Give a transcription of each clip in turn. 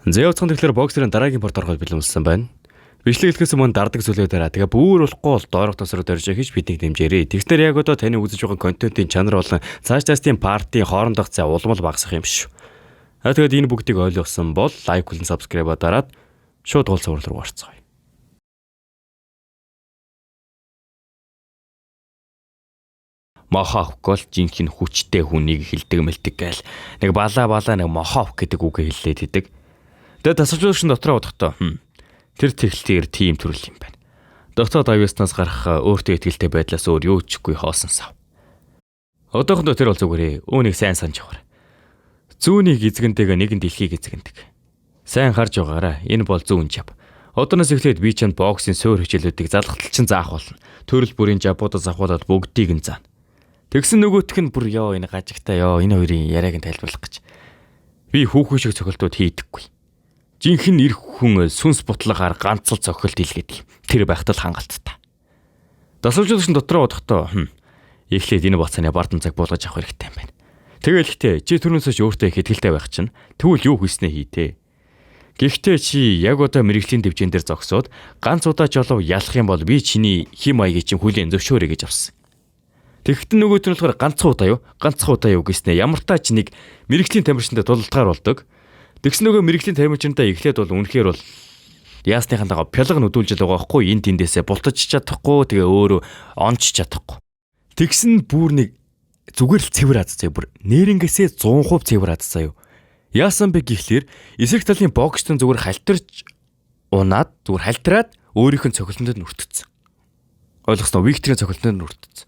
За явцхан тэгэхээр боксерын дараагийн порт ороход бэлэн болсон байна. Бичлэг хэлэхээс өмнө дардаг зүйлээ дараа. Тэгээ бүр болохгүй бол доорх тосроо дорж хийж биднийг дэмжээрэй. Тэгснээр яг одоо таны үзэж байгаа контентын чанар болон цааш цаашдын партийн хоорондох зай улмал багасах юм шүү. А тэгээд энэ бүгдийг ойлгосон бол лайк болон subscribe дараад шууд гол цуврал руу орцгоё. Мохов бол жинхэнэ хүчтэй хүнийг хилдэг мэлдэг гээл нэг балаа балаа нэг мохов гэдэг үгээ хэллээд идэг. Тэгээд тасалжуулагч нь дотроо бодохдоо тэр тэглэлтээр тийм төрөл юм байна. Дотоод аюулснаас гарах өөртөө итгэлтэй байдлаас өөр юу ч үгүй хоосон сав. Одоохондоо тэр бол зүгээрээ үүнийг сайн санаж аваар. Зүүнийг эзэгндэг нэгэн дэлхийг эзэгндэг. Сайн харж байгаарай. Энэ бол зүүн жав. Одооноос эхлээд би чанд боксын суур хичээлүүдийг залгалтал чинь заах болно. Төрөл бүрийн жабуудаас авахуулаад бүгдийг нь заана. Тэгсэн нөгөөх нь бүр ёо энэ гажигтай ёо энэ хоёрын яриаг нь тайлбарлах гэж. Би хүүхэн шиг цохилтууд хийдэггүй. Жинхэнэ эрх хүн сүнс бутлагаар ганц л цохилт илгээдэг юм. Тэр байхад л хангалттай. Дасгалжуулагч нь дотроо бодохдоо эхлээд энэ бацааны бардан цаг буулгаж авах хэрэгтэй юм байна. Тэгэл ихтэй чи түрүүнээс ч өөртөө их итгэлтэй байх чинь тэгвэл юу хийснээ хий те. Гэхдээ чи яг одоо мэрэгжлийн төвчэн дээр зогсоод ганц удаа жолов ялах юм бол би чиний хим маягийг чинь хүлээн зөвшөөрэй гэж авсан. Тэгэхдээ нөгөөт нь болохоор ганцхан удаа юу? Ганцхан удаа юу гэснээр ямар таа ч нэг мэрэгжлийн тамирчинтай тулалдахаар болдог. Тэгсэн нөгөө мэрэгжлийн тамирчинтай эхлээд бол үнэхээр бол яасныхаа дагуу пялга нүдүүлж л байгаа байхгүй энэ тэндээсээ бултаж чадахгүй тэгээ өөрөө онч чадахгүй. Тэгсэн бүр нэг зүгээр л цэвэр аз заяа бүр нэрнгээсээ 100% цэвэр аз заяа. Яасан бэ гэхлээр эсрэг талын боксчтон зүгээр халтарч унаад зүгээр халтраад өөрийнх нь цохилтонд нүртгцэн. Ойлгосноо Викторийн цохилтонд нүртгцэн.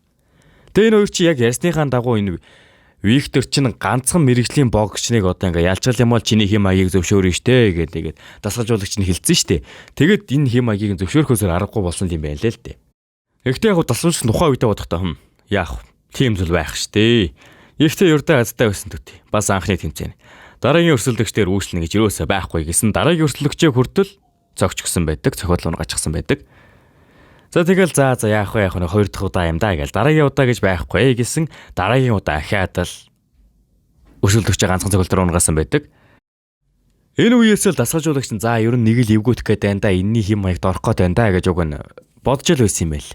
Тэгээ энэ хоёр чи яг ярьсныхаа дагуу энэ Виктор чинь ганцхан мэрэгжлийн боксчныг одоо ингээ ялчгал юм бол чиний хэм маягийг зөвшөөрнө штэ гэдэг тэгээд дасгалжуулагч нь хэлсэн штэ. Тэгээд энэ хэм маягийг зөвшөөрөхөөсөр аргагүй болсон юм байна лээ л дээ. Гэхдээ яг дасгалжуулагч тухайн үедээ бодохдоо яах вэ? Тийм зүйл байх штэ. Ихтэй ердөө азтай байсан төтий. Бас анхны тэмцээн. Дараагийн өрсөлдөгчдөр үүслэнэ гэж юусоо байхгүй гэсэн дараагийн өрсөлдөгчөө хүртэл зогчгсон байдаг, цохиод унгаачихсан байдаг. За тэгэл за за яах вэ яах вэ хоёр дахь удаа юм да гэж дараагийн удаа гэж байхгүй гэсэн дараагийн удаа ахиад л өрсөлдөгчөө ганцхан цогцолтоор унгаасан байдаг. Энэ үеэс л дасгалжуулагч нь за ер нь нэг л эвгүүтэх гээд байна да энэний хэм маягт орох гээд байна да гэж уг нь бодож л байсан юм байл.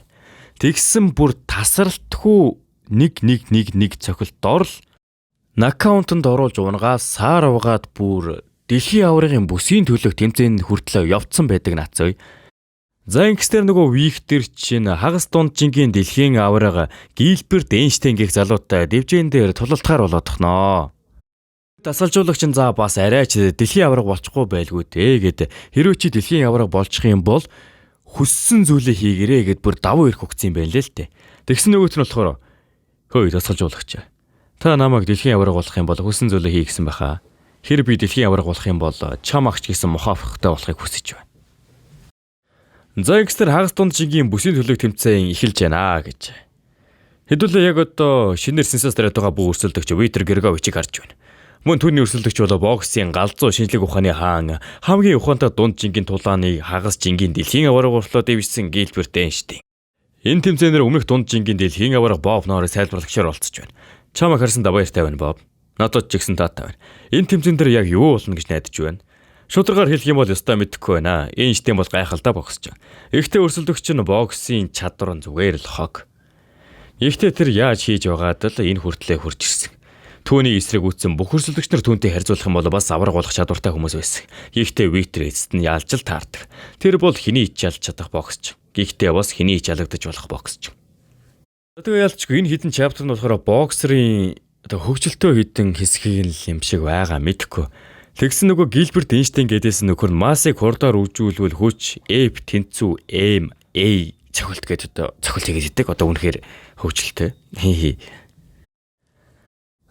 Тэгсэн бүр тасралтгүй 1 1 1 1 цохилт орл нокаутанд оруулж унгаа сар угаад бүр дэлхийн аваргын бүсийн төлөх тэмцээнд хүртлээ явцсан байдаг нацой. За ингэснээр нөгөө Виктор чинь хагас дунд жингийн дэлхийн аварга Гилберт Эйнштейн гэх залуутай дивжин дээр тулалтахаар болоодохноо. Дасгалжуулагч нь за бас арайч дэлхийн аварга болчихгүй байлгүй дээ гэд хэрвээ чи дэлхийн аварга болчих юм бол хүссэн зүйлээ хийгэрээ гэд бүр давуу ирэх өгсөн юм байна лээ л дээ. Тэгсэн нөгөөт нь болохоор хөөе дасгалжуулагч. Та намайг дэлхийн аварга болох юм бол хүссэн зүйлээ хий гэсэн байхаа. Тэр би дэлхийн аварга болох юм бол чам агч гэсэн мохофхтой болохыг хүсэж байна. За ингэснээр хагас дунд жингийн бүсийн төлөг тэмцээн эхэлж байна гэж. Хэдүүлээ яг одоо шинээр сенсац дараад байгаа бүх өрсөлдөгч Виктор Герговичийг харж байна. Мөн түүний өрсөлдөгч бол боксын галзуу шинжлэх ухааны хаан хамгийн ухаантай дунд жингийн тулааны хагас жингийн дэлхийн аварга болтлоо дэвшсэн Гилберт Эйнштейн. Энэ тэмцээнээр өмнөх дунд жингийн дэлхийн аварга Боб Норрис тайлбарлагчаар олцож байна. Чамайг харсан да баяртай байна Боб. Надад ч гэсэн таатай байна. Энэ тэмцээн дээр яг юу болно гэж найдаж байна. Шударгаар хэлэх юм бол ёстой мэдэхгүй байна. Эйнштейн бол гайхалтай боксч. Ихтэй өрсөлдөгч нь боксын чадвар нь зүгээр л хог. Ихтэй тэр яаж хийж байгаад л энэ хүртлээ хурж ирсэн. Түүний эсрэг үүссэн бүх өрсөлдөгч нар түүнтэй харьцуулах юм бол бас аварга болох чадвартай хүмүүс байсан. Гэхдээ Виктор эцэст нь ялж л таардаг. Тэр бол хэний ч ялж чадах боксч. Гэхдээ бас хэний ч ялагдаж болох боксч. Тэгээ ялчгүй энэ хідэн чаптер нь болохоор боксерын одоо хөгжилтөө хідэн хэсгийг л юм шиг байгаа мэдэхгүй. Тэгсэн нөгөө Гилберт Эйнштейн гэдээсэн нөхөр нь массыг хурдаар үжүүлвэл хүч F тэнцүү M A цохилт гэдэг одоо цохилт хийгээд идэг. Одоо үнэхээр хөгжилтэй. Хи хи.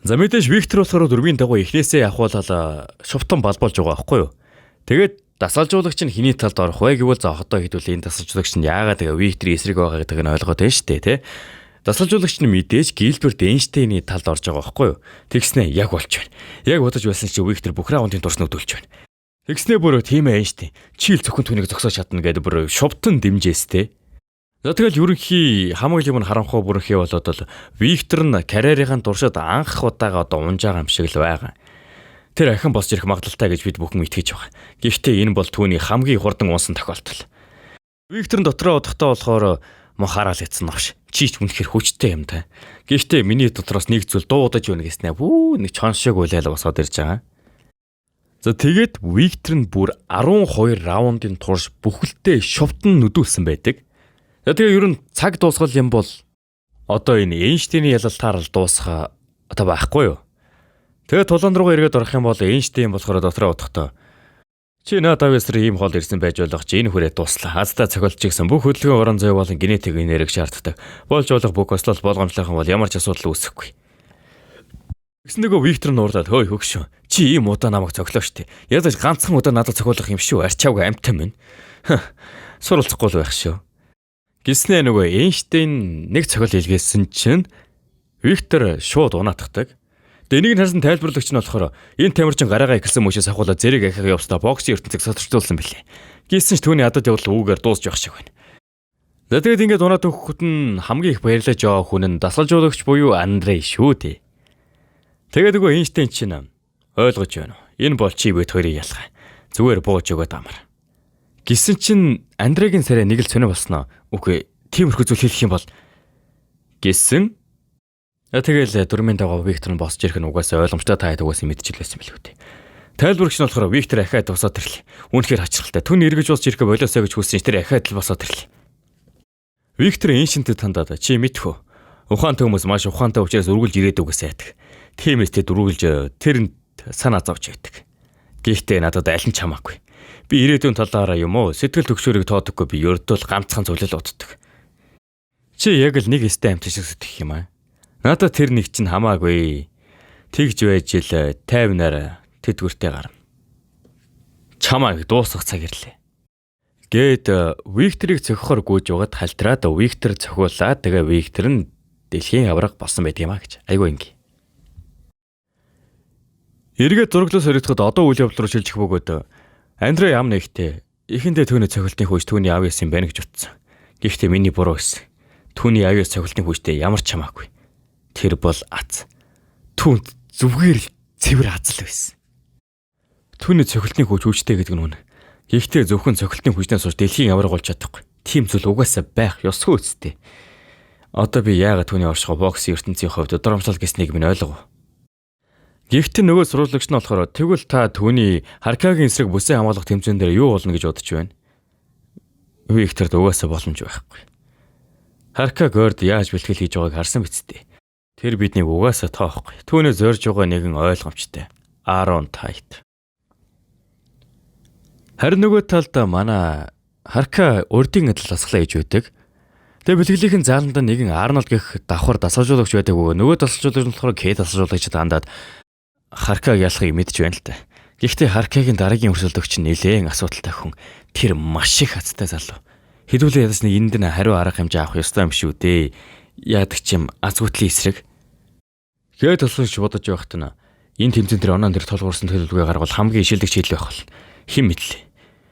За мэдээж Виктор болохоор дөрвийн дагуу эхнээсээ явахвал шувтан балбалж байгаа байхгүй юу? Тэгээд дасгалжуулагч нь хэний талд орох вэ гэвэл за одоо хэдүүлээ энэ дасгалжуулагч нь яагаад тэгээ Викторийн эсрэг байгаа гэдэг нь ойлгоод байна шүү дээ, тэ? Дасгалжуулагч нь мэдээж Гилберт Эйнштейний талд орж байгаа байхгүй юу? Тэгснэ яг болж байна. Яг бодож байсан чи Виктор бүх раундын турш нүдүүлж байна. Тэгснэ бүр тийм ээ Эйнштейн. Чи л зөвхөн түүнийг зогсоож чадна гэдэг бүр шувтан дэмжээс те. За тэгэл ерөнхий хамаг юм харанхуй бүрхий болоод бол Виктор нь карьерийн туршид анх удаага одоо унж байгаа юм шиг л байгаа. Тэр ахин босч ирэх магадлалтай гэж бид бүхэн итгэж байгаа. Гэхдээ энэ бол түүний хамгийн хурдан унсан тохиолдол. Виктор нь дотроо удахтаа болохоор мохараал гэсэн новш. Чи ч үнэхэр хүчтэй юм та. Гэхдээ миний дотроос нэг зүйл дуудаж байна гэснэ. Бүү нэг чон шиг үлээл босоод ирж байгаа. За тэгээд Виктор нь бүр 12 раундын турш бүхэлдээ шувтан нүдүүлсэн байдаг. За тэгээ ер нь цаг дуусгал юм бол одоо энэ Эйнштейний ялалтаар л дуусах одоо байхгүй юу? Тэгээд тулаан руугаа эргээд орох юм бол Эйнштейн болохоор дотроо утгатай. Чи надад эсрэг ийм хол ирсэн байж болох чи энэ хүрээ дуслаа. Азтай цохилж гисэн бүх хөдөлгөөн орон зай болон генетик энерги шаарддаг. Болж болох бүх ослол болгоомжлох юм бол ямар ч асуудал үүсэхгүй. Тэгсэн нөгөө Виктор нь уурлаад хөөе хөгшөө. Чи ийм удаа намайг цоглоо штэ. Ядаж ганцхан удаа надад цохиулах юм шүү. Арчаагүй амтан минь. Суралцахгүй л байх шүү. Гиснээ нөгөө Эйнштейн нэг цохил илгээсэн чинь Виктор шууд унаатгадаг. Тэгээ энийг нь харсан тайлбарлагч нь болохоор энэ тамирчин гараагаа эхэлсэн мөшөөс ахуулаад зэрэг ахиаг явснаа боксын ертөнцийг сатарчулсан билээ. Гисэн ч түүний адад явдал үүгээр дуусч явах шиг байна. За тэгээд ингээд унаад өгөхөд нь хамгийн их баярлаж байгаа хүн нь дасгалжуулагч буюу Андрей шүү дээ. Тэгээд нөгөө Эйнштейн чинь ойлгож байна. Энэ бол чи бид хоёрын ялгаа. Зүгээр бууж өгөөд амар. Гисэн чинь Андрейгийн царай нэг л сонир болсноо. Үгүй тиймэрхүү зүйл хэлэх юм бол гисэн. Тэгэл дөрмийн дагуу Виктор нь босч ирэх нь угаасаа ойлгомжтой та хэд угаасаа мэдчихлээсэн билүү дээ. Тайлбарлагч нь болохоор Виктор ахиад босоод ирлээ. Үнэхээр хачирхалтай. Түн эргэж босч ирэхээ болоосоо гэж хүссэн чинь тэр ахиад л босоод ирлээ. Виктор Эйнштейнтэй тандаад чи мэдэх үү? Ухаантай хүмүүс маш ухаантай учраас үргэлж ирээдүгээс айдаг. Тиймээс тэд үргэлж тэрэнд санаа зовж байдаг. Гэхдээ надад аль нь ч хамаагүй. Би ирээдүйн талаараа юм уу? Сэтгэл түгшүүрийг тоодоггүй би ердөө л ганцхан зүйлэл боддог. Чи яг л нэг эстэй амт шиг сэтгэх юм аа. Надад тэр нэг чинь хамаагүй. Тэгж байж л 50-наар тэдгүртэй гарна. Чамайг дуусгах цаг ирлээ. Гээд Викторыг цохихоор гүйж байгаад халтраад Виктор цохиулаад тэгээ Виктор нь дэлхийн авраг болсон байдаг юм а гэж. Айгүй инги. Эргээд зураглаас хоригдоход одоо үйл явдал руу шилжих бөгөөд Андрей ам нэгтээ эхэндээ түүний цохилтын хүч түүний аав юм байна гэж утсан. Гэхдээ миний буруу байсан. Түүний аав цохилтын хүчтэй ямар ч хамаагүй. Тэр бол аз. Түүнд зүгээр л цэвэр аз л байсан. Түүний цохилтын хүч хүчтэй гэдэг нь үнэ. Гэхдээ зөвхөн цохилтын хүчнээс хойш дэлхийн аварга болж чадахгүй. Тийм зүйл угаасаа байх ёсгүй үсттэй. Одоо би яагаад түүний оршихоо боксын ертөнцийн хувьд драмсал гэснийг минь ойлгов. Гэхдээ нөгөө сурвалжлагч нь болохоор тэгвэл та түүний Харкагийн эсрэг бүсээ хамгаалах тэмцээн дээр юу болно гэж бодож байна? Викторд угаасаа боломж байхгүй. Харка Горд яаж бэлтгэл хийж байгааг харсан биз дээ. Тэр биднийг угаасаа тоохгүй. Түүний зорж байгаа нэгэн ойлгомжтой. Аарон Тайт. Харин нөгөө талд манай Харка урдын адил дасгалаа хийж байдаг. Тэгээ бэлгэлийнхэн зааланд нэгэн Арнольд гэх давхар дасгалжуулагч байдаг бөгөөд нөгөө дасгалжуулагч нь болохоор К дасгалжуулагчид хандаад Харкаг ялахыг мэдж байна л та. Гэхдээ Харкагийн дараагийн өрсөлдөгч нь нэлээн асуудалтай хүн. Тэр маш их хацтай залуу. Хэдүүлээ ядаж нэг энд нь хариу арга хэмжээ авах ёстой юм шүү дээ. Яадаг ч юм азгүйтлийн эсрэг. Гээ тулгууч бодож байхад нь энэ тэмцээн дээр оноон дээр тулгуурсан төлөвлөгөө гаргавал хамгийн шилдэг шийдэл байх бол хэн мэдлээ.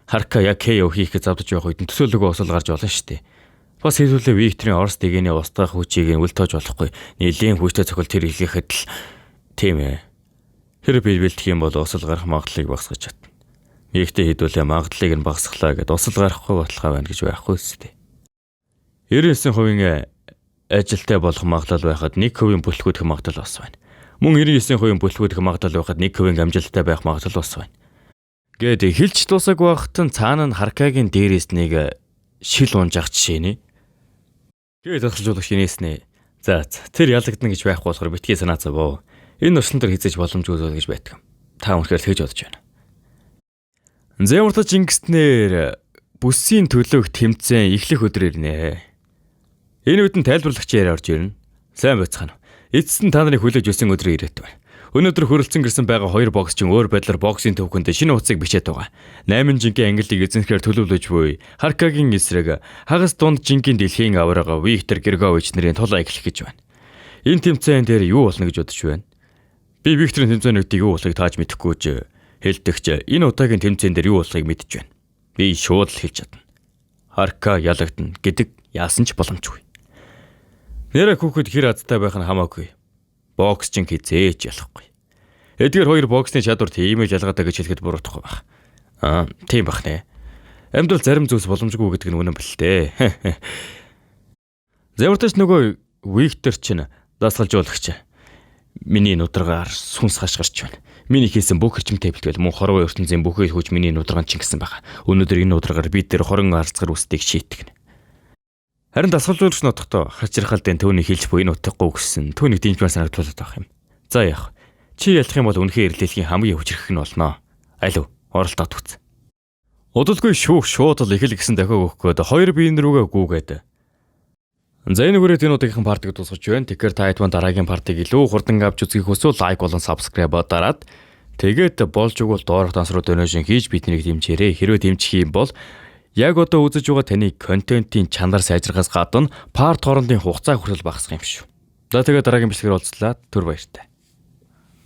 Харка яг КО хийх гэж завдаж явах үед нь төсөөлөгөө осол гарч болно шүү дээ. Бас хэдүүлээ Викторийн Орос дэгэний устгах хүчийг нь үл тоож болохгүй. Нэлийн хүчтэй цохил тэр илгээхэд л тийм ээ. Тэр би бэлтгэх юм бол усал гарах магадлалыг багасгах чадна. Гэхдээ хэдүүлээ магадлалыг нь багасглаа гэдээ усал гарахгүй баталгаа байна гэж байхгүй үстэй. 99% ажилтай болох магадлал байхад 1% бүлхгүйдэх магадлал бас байна. Мөн 99% бүлхгүйдэх магадлал байхад 1% амжилттай байх магадлал бас байна. Гээд хэлж дуусаагүй байхад нь цаана нь Харкагийн дээрээс нэг шил унжах жишээ нэ. Тэгээд дасгалжуулагч инээснэ. За тэр ялагдана гэж байхгүй болохоор битгий санаа зовоо. Энэ нуршлан дээр хизээж боломжгүй зүйл гэж байдаг. Та үнэхээр тэгж бодож байна. Зэмуртаж ингэснээр бүсийн төлөөх тэмцээн эхлэх өдөр ирнэ. Энэ үед нь тайлбарлагч яриа орж ирнэ. Сайн байцгаана. Эцэст нь та нарыг хүлээж өсөн өдөр ирээд байна. Өнөөдөр хөрөлцөн гэрсэн байгаа хоёр боксчин өөр байдлаар боксын төвхөнд шинэ утсыг бичээд байгаа. 8 жингийн ангиллыг эзэнхээр төлөвлөж буй Харкагийн эсрэг хагас дунд жингийн дэлхийн аварга Виктор Гергович нарын тулаа эхлэх гэж байна. Энэ тэмцээн дээр юу болно гэж бодож байна? Би Викторийн тэмцээнүүдийг юу болохыг тааж мэдэхгүй ч хэлдэгч энэ удаагийн тэмцээн дээр юу болохыг мэдэж байна. Би шууд л хэлж чадна. Харка ялагдана гэдэг яасан ч боломжгүй. Нэрэ хүүхэд хэр азтай байх нь хамаагүй. Боксчин хизээч ялахгүй. Эдгээр хоёр боксны чадвар тийм л ялгаатай гэж хэлэхэд буруудахгүй байх. Аа, тийм бах нэ. Амьдрал зарим зүйлс боломжгүй гэдэг нь үнэн бэл тээ. Завартаж нөгөө Виктор чинь дасгалжуулагч. Миний нударгаар сүнс хашгирч байна. Миний хийсэн бүх эрчимтэй бэлтгэл мөн хорвоо ертөнцийн бүхий хүч миний нударгаан чинь гэсэн байгаа. Өнөөдөр энэ нударгаар бид тэр 20 арцгар үстийг шийтгэнэ. Харин дасгалжуулагч нь отохдоо хачирхалдын түүний хэлж буй энэ утгагүй гэсэн түүнийг дэмжмээр санагдуулаад байх юм. За яах. Чи ялах юм бол үнэхээр дэлхийн хамгийн хүчрэх нь болно. Алив, оролдоод үз. Удалгүй шүүх шууд л эхэл гэсэн дахиад өгөх гээд хоёр биен рүүгээ гүгээд. За, энэ хүрээд энэ удаагийнхан part ыг дуусгаж байна. Тэгэхээр та хэд дараагийн part ыг илүү хурдан авч үзэхийг хүсвэл like болон subscribe дараад, тэгээд болж өгвөл доорх данс руу donation хийж биднийг дэмжээрэй. Хэрвээ дэмжих юм бол яг одоо үзэж байгаа таны контентын чанар сайжрахаас гадна part хоорондын хугацаа хүртэл багасах юм шүү. За, тэгээд дараагийн бичлэгээр уулзлаа. Түр баяртай.